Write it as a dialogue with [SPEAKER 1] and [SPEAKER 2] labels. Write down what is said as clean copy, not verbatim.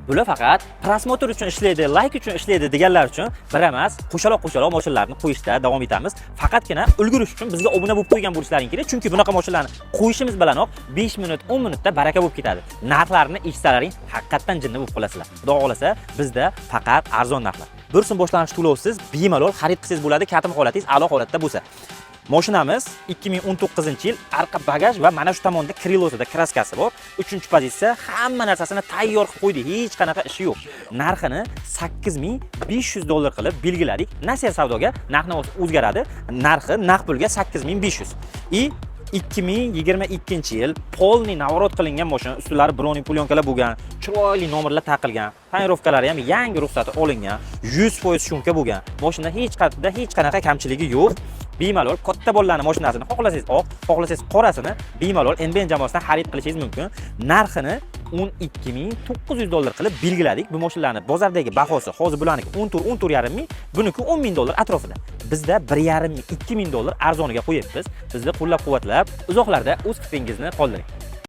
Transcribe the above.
[SPEAKER 1] Bular faqat просмотр uchun ishlaydi, layk uchun ishlaydi deganlar uchun bir emas, qo'shaloq qo'shaloq mashinalarni qo'yishda davom etamiz. Faqatgina ulgurish uchun bizga obuna bo'lib qo'ygan bo'lishlaring kerak, chunki bunaqa mashinalarni qo'yishimiz bilanoq 5 minut, 10 minutda baraka bo'lib ketadi. Narxlarini eshitsalaring, haqiqatdan jinni bo'lib qolasizlar. Xudo xohlasa, bizda faqat arzon narxlar. 1 so'm boshlang'ich to'lovsiz bemalol xarid qilsangiz bo'ladi, katim holatingiz a'lo holatda bo'lsa. Mashinamiz 2019-yil, arqa bagaj va mana shu tomonda крыло sida краска si bor. 3-pozitsiya, hamma narsasini tayyor qilib qo'ydik, hech qanaqa ishi yo'q. Narxini 8500 dollar qilib belgiladik. Nasiya savdoga narx o'zgaradi. Narxi naqd pulga 8500. И 2022-yil, полный наворот qilingan mashina, ustilari бронеплёнка lar bo'lgan, chiroyli nomerlar taqilgan, тонировка lari ham yangi, ruxsati olingan, 100% шумка bo'lgan. Mashina hech qayerda hech qanaqa kamchiligi yo'q. Bemalol katta bolalarning mashinasini, xohlasangiz oq, xohlasangiz qorasini bemalol NBN jamoasidan xarid qilishingiz mumkin. Narxini 12 900 dollar qilib belgiladik. Bu mashinalarni bozordagi bahosi hozir bularniki 14, 14,5 ming, buniki 10 ming dollar atrofida. Bizda 1,5 ming, 2 ming dollar arzoniga qo'yapmiz. Bizni qo'llab-quvvatlab, izohlarda o'z fikringizni qoldiring.